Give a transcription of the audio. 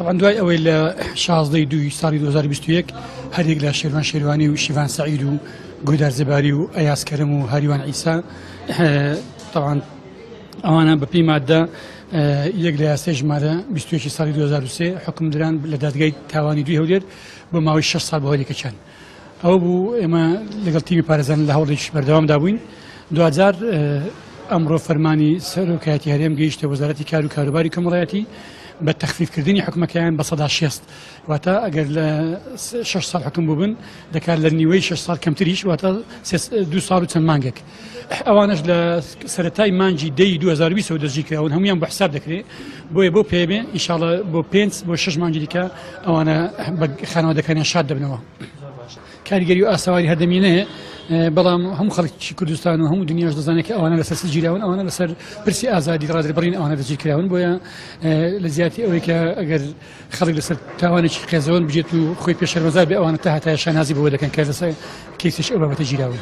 تەبعەن دوای ئەوەی لە 16 ی دووی ساڵی 2021 هەریەک لە شێروان شێروانی و شیڤان سەعید و گۆدار زێباری و ئەیاز کەرەم و هاریوان عیسا تەبعەن ئەوانە بە پێی مادە یەک لە یاسای ژمارە 21 ساڵی 2003 حکم دران لە دادگای تاوانی دوی هەولێر بۆ ماوەی 6 ساڵ بۆ هەریەکەکیان. ئەوە بوو ئێمە لەگەڵ تیمی پارێزان لە هەوڵێکی بەردەوامدا بووین دواجار ئەمڕۆ فەرمانی سەرۆکایەتی هەرێم گەیشتە وەزارەتی کار و کاروباری کۆمەڵایەتی بە تەخفیفکردنی حکومەکەیان بە سەدا شێست واتە ئەگەر لە شش ساڵ حکم بووبن دەکات لە نیوەی شش ساڵ کەمتریش واتە دو ساڵ و چەند مانگێک ئەوانش لە سەرەتای مانگی دەی 2020 دەستگیر کراون هەمویان بە حساب دەکرێت بۆیە بۆ پێبێ ئیشاڵە بۆ پێنج بۆ شش مانگی دیکە ئەوانە بە خانەوادەکانیان شاد دەبنەوە. کاریگەری و ئاسەواری هەر دەمینێ بەڵام هەموو خەڵکی کوردستان و هەموو دنیاش دەزانێت کە ئەوانە لەسەر گیراون ئەوانە لەسەر پرسی ئازادی ڕادەربڕین ئەوانە دەستگیر کراون بۆیە لە زیاتی ئەوەی کە ئەگەر خەڵک لەسەر تاوانێکی قێزەوەن بجێت و خۆی پێ شەرمەزار بێ ئەوانە تا هەتایە شانازی بەوە دەکەن کە لەسەر کەیسێکی ئەو بابەتە گیراون.